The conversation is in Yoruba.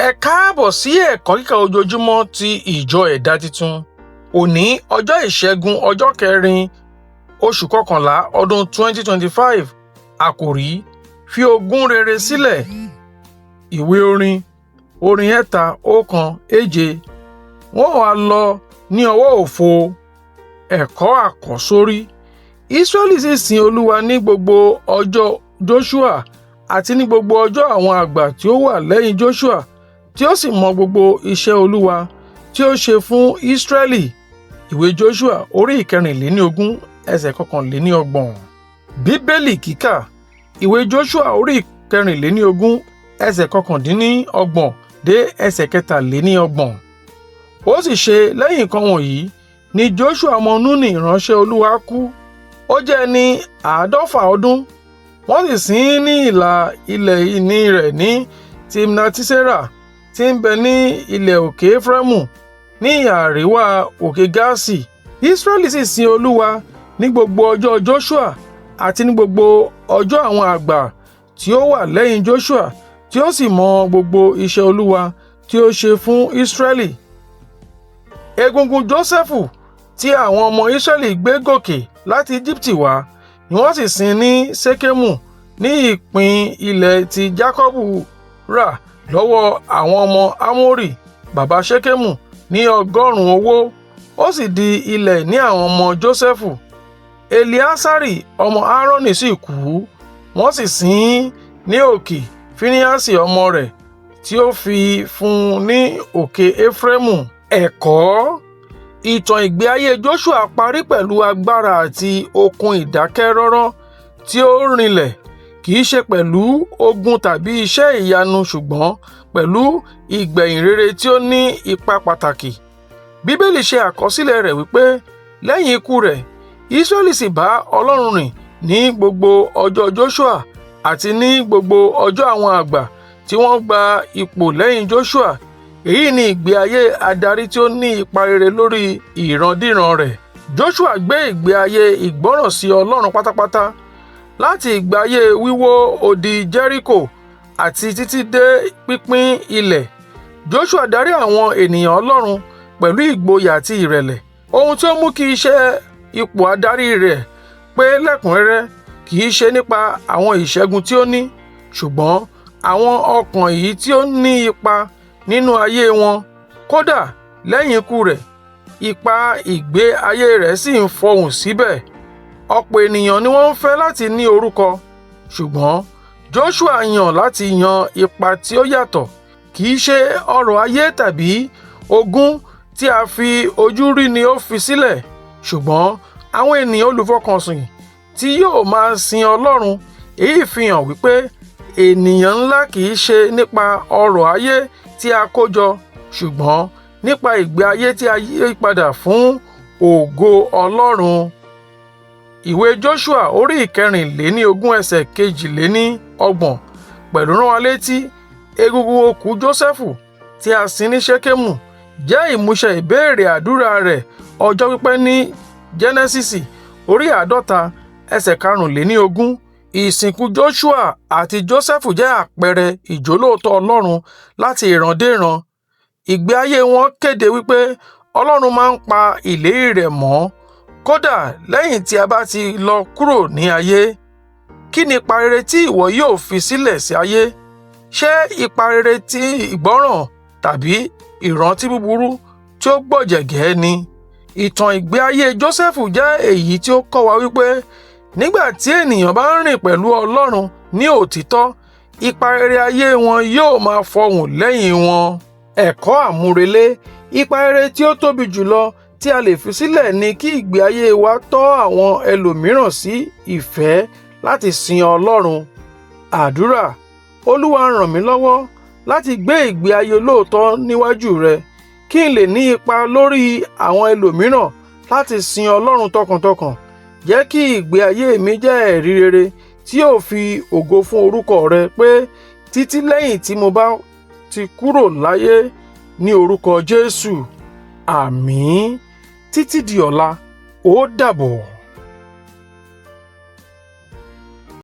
Ẹ káàbọ̀ sí ẹ̀kọ́ kíkà ojoojúmọ́ ti ìjọ Ẹ̀dá Titun. Òní ọjọ́ Ìṣẹ́gun, ọjọ́ kẹrin oṣù kọkànlá ọdún 2025. Àkòrí: Fi ogún rere sílẹ̀. Ìwé orin, orin 317. Wọ́n wá lọ ní ọwọ́ òfo. Ẹ̀kọ́ àkọ́sórí. Ísírẹ́lì sì sin Olúwa ní gbogbo ọjọ́ Joṣua àti ní gbogbo ọjọ́ àwọn àgbà tí ó wà lẹ́yìn Joṣua, tí ó sì mọ gbogbo iṣẹ́ Olúwa tí ó ṣe fún Ísírẹ́lì. Ìwé Joṣua orí 24 ẹsẹ̀ 31. Bíbélì kíkà. Ìwé Joṣua orí 24 ẹsẹ̀ 29 dé ẹsẹ̀ 33. Ó sì ṣe lẹ́yìn nǹkan wọ̀nyí ni Joṣua ọmọ Núnì ìránṣẹ́ Olúwa kú. Ó jẹ́ ẹni 50 ọdún. Wọ́n sì sin ín ní ìlà ilẹ̀ ìní rẹ̀ ní Timnati-Serah tí ń bẹ ní ilẹ̀ òkè Efraimu ní ìhà àríwá òkè Gaaṣi. Israẹli sì sin Olúwa ní gbogbo ọjọ́ Joṣua àti ní gbogbo ọjọ́ àwọn àgbà tí ó wà lẹ́yìn Joṣua, tí ó sì mọ gbogbo iṣẹ́ Olúwa tí ó ṣe fún Israẹli. Egungun Jósẹ́fù tí àwọn ọmọ Israẹli gbé gòkè láti Ejibiti wá ni wọ́n sì sin ní Ṣekemu ní ìpín ilẹ̀ tí Jakọbu rà lọ́wọ́ àwọn ọmọ Hamori baba Ṣekemu ní 100 owó, ó sì di ilẹ̀ ìní àwọn ọmọ Jósẹ́fù. Eleasari ọmọ Aaroni sì kú, wọ́n sì sin ín ní òkè Finehasi ọmọ rẹ̀ tí ó fi fún un ní òkè Efraimu. Ẹ̀kọ́. Ìtàn ìgbé ayé Joṣua parí pẹ̀lú agbára àti okun ìdákẹ́rọ́rọ́ tí ó rinlẹ̀, kì í ṣe pẹ̀lú ogun tàbí iṣẹ́ ìyanu ṣùgbọ́n pẹ̀lú ìgbẹ̀yìn rere tí ó ní ipa pàtàkì. Bíbélì ṣe àkọsílẹ̀ rẹ̀ wípé lẹ́yìn ikú rẹ̀, Ísírẹ́lì sì bá Ọlọ́run rìn ní gbogbo ọjọ́ Joṣua àti ní gbogbo ọjọ́ àwọn àgbà tí wọ́n gba ipò lẹ́yìn Joṣua. Èyí ni ìgbé ayé adarí tí ó ní ipa rere lórí ìrandíran rẹ̀. Joṣua gbé ìgbé ayé ìgbọ́ràn sí Ọlọ́run pátápátá láti ìgbé ayé wíwó odi Jẹ́ríkò àti títí dé pínpín ilẹ̀. Joṣua darí àwọn ènìyàn Ọlọ́run pẹ̀lú ìgboyà àti ìrẹ̀lẹ̀. Ohun tí ó mú kí iṣẹ́ ipò adarí rẹ̀ pé lẹ́kùnrẹ́rẹ́ kì í ṣe nípa àwọn ìṣẹ́gun tí ó ní, ṣùgbọ́n àwọn ọkàn èyí tí ó ní ipa nínú ayé wọn. Kódà lẹ́yìn ikú rẹ̀, ipa ìgbé ayé rẹ̀ sì ń fọhùn síbẹ̀. Ọ̀pọ̀ ènìyàn ni wọ́n ń fẹ́ láti ní orúkọ, ṣùgbọ́n Joṣua yàn láti yan ipa tí ó yàtọ̀. Kì í ṣe ọrọ̀ ayé tàbí ogún tí a fi ojú rí ni ó fi sílẹ̀, ṣùgbọ́n àwọn ènìyàn olùfọkànsìn tí yóò máa sin Ọlọ́run. Èyí fi hàn wípé ènìyàn ńlá kì í ṣe nípa ọrọ̀ ayé tí a kó jọ, ṣùgbọ́n nípa ìgbé ayé tí a yí padà fún ògo Ọlọ́run. Ìwé Joṣua orí 24 ẹsẹ̀ 32 pẹ̀lú rán wa létí egungun òkú Jósẹ́fù tí a sin ní Ṣekemu jẹ́ ìmúṣẹ ìbéèrè àdúrà rẹ̀ ọjọ́ pípẹ́ ní Jẹ́nẹ́sísì orí 50 ẹsẹ̀ 25. Ìsìnkú Joṣua àti Jósẹ́fù jẹ́ àpẹẹrẹ ìjólóòtọ́ Ọlọ́run láti ìran dé ìran. Ìgbé ayé wọn kéde wípé Ọlọ́run máa ń pa ìlérí rẹ̀ mọ́ kódà lẹ́yìn tí a bá ti lọ kúrò ní ayé. Kí ni ipa rere tí ìwọ yóò fi sílẹ̀ sí ayé? Ṣé ipa rere ti ìgbọ́ràn tàbí ìrántí búburú tí ó gbọ̀jẹ̀gẹ́ ni? Ìtàn ìgbé ayé Jósẹ́fù jẹ́ èyí tí ó kọ́ wa wípé nígbà tí ènìyàn bá ń rìn pẹ̀lú Ọlọ́run ní òtítọ́, ipa rere ayé wọn yóò máa fọhùn lẹ́yìn wọn. Ẹ̀kọ́ àmúrelé. Ipa rere tí ó tóbi jùlọ tí a lè fi sílẹ̀ ni kí ìgbé ayé wa tọ́ àwọn ẹlòmíràn sí ìfẹ́ láti sin Ọlọ́run. Àdúrà. Olúwa, ràn mí lọ́wọ́ láti gbé ìgbé ayé olóòótọ́ níwájú rẹ, kí n lè ní ipa lórí àwọn ẹlòmíràn láti sin Ọlọ́run tọkàntọkàn. Jẹ́ kí ìgbé ayé mi jẹ́ ẹ̀rí rere tí yóò fi ògo fún orúkọ rẹ pé títí lẹ́yìn tí mo bá ti kúrò láyé ní orúkọ Jésù. Àmín. Títí di ọ̀la, ó dàbọ̀.